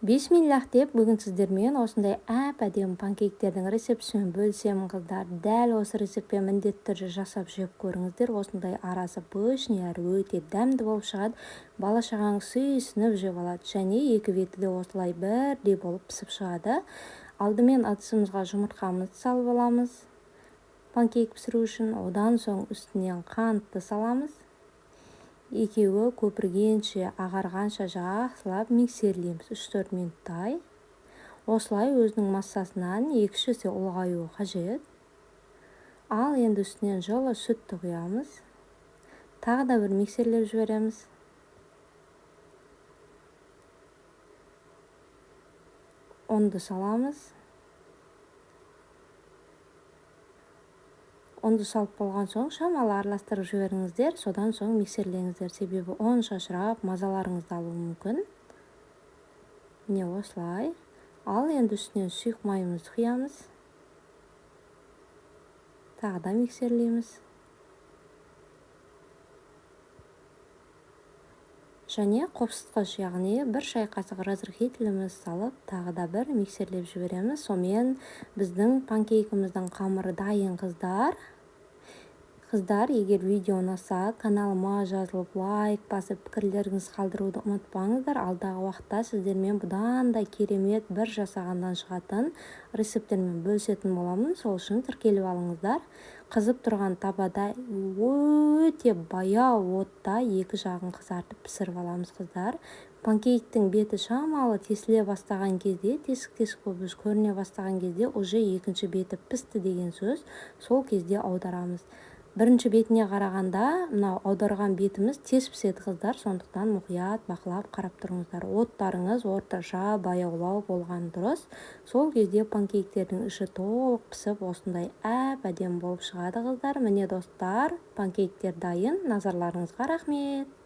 Бисмиллах деп бүгін сіздермен осындай әп-әдемі панкейктердің рецептісімен бөлісемін, қыздар. Дәл осы рецептпен міндетті түрде жасап жеп көріңіздер. Осындай арасы пышный әрі өте дәмді болып шығады. Бала-шағаңыз сүйсініп жеп алады. Және екі беті де осылай бірдей болып пісіп шығады. Алдымен ыдысымызға жұмыртқамызды салып аламыз панкейк пісіру үшін. Одан соң үстінен қантты саламыз. Екеуі көпіргенше, ағарғанша жақсылап миксерлейміз 3-4 минуттай. Осылай өзінің массасынан 2-3 есе ұлғаюы қажет. Ал енді үстінен жылы сүтті құямыз. Тағы да бір миксерлеп жібереміз. Ұнды саламыз. Ұнды салып болған соң шамалы араластырып жіберіңіздер, содан соң миксерлеңіздер, себебі ұн шашырап мазаларыңызды алуы мүмкін. Міне осылай. Ал енді үстінен сұйық майымызды құямыз. Тағы да миксерлейміз. Және қопсытқыш, яғни бір шай қасық разрыхлителіміз салып, тағы да бір миксерлеп жібереміз. Сонымен біздің панкейкіміздің қамыры дайын, қыздар. Қыздар, егер видео ұнаса, каналыма жазылып, лайк басып, пікірлеріңізді қалдыруды ұмытпаңыздар. Алдағы уақытта сіздермен бұдан да керемет бір жасағандан шығатын рецепттермен бөлісетін боламын. Сол үшін тіркеліп алыңыздар. Қызып тұрған табада өте баяу отта екі жағын қызартып пісіріп аламыз, қыздар. Панкейктің беті шамалы тесіле бастаған кезде, тесік-тесік болып көріне бастаған кезде, уже екінші беті пісті деген сөз, сол кезде аударамыз. Бірінші бетіне қарағанда, мынау аударған бетіміз тез піседі, қыздар, сондықтан мұқият бақылап қарап тұрыңыздар. Оттарыңыз орташа баяулау болған дұрыс. Сол кезде панкейктердің іші толық пісіп, осындай әп-әдемі болып шығады, қыздар. Міне, достар, панкейктер дайын. Назарларыңызға рахмет.